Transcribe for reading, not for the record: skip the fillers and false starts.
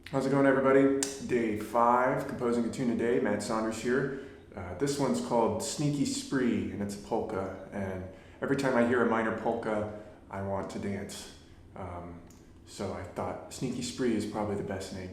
How's it going, everybody? Day 5, composing a tune today. Matt Saunders here. This one's called Sneaky Spree, and it's a polka. And every time I hear a minor polka, I want to dance. So I thought Sneaky Spree is probably the best name.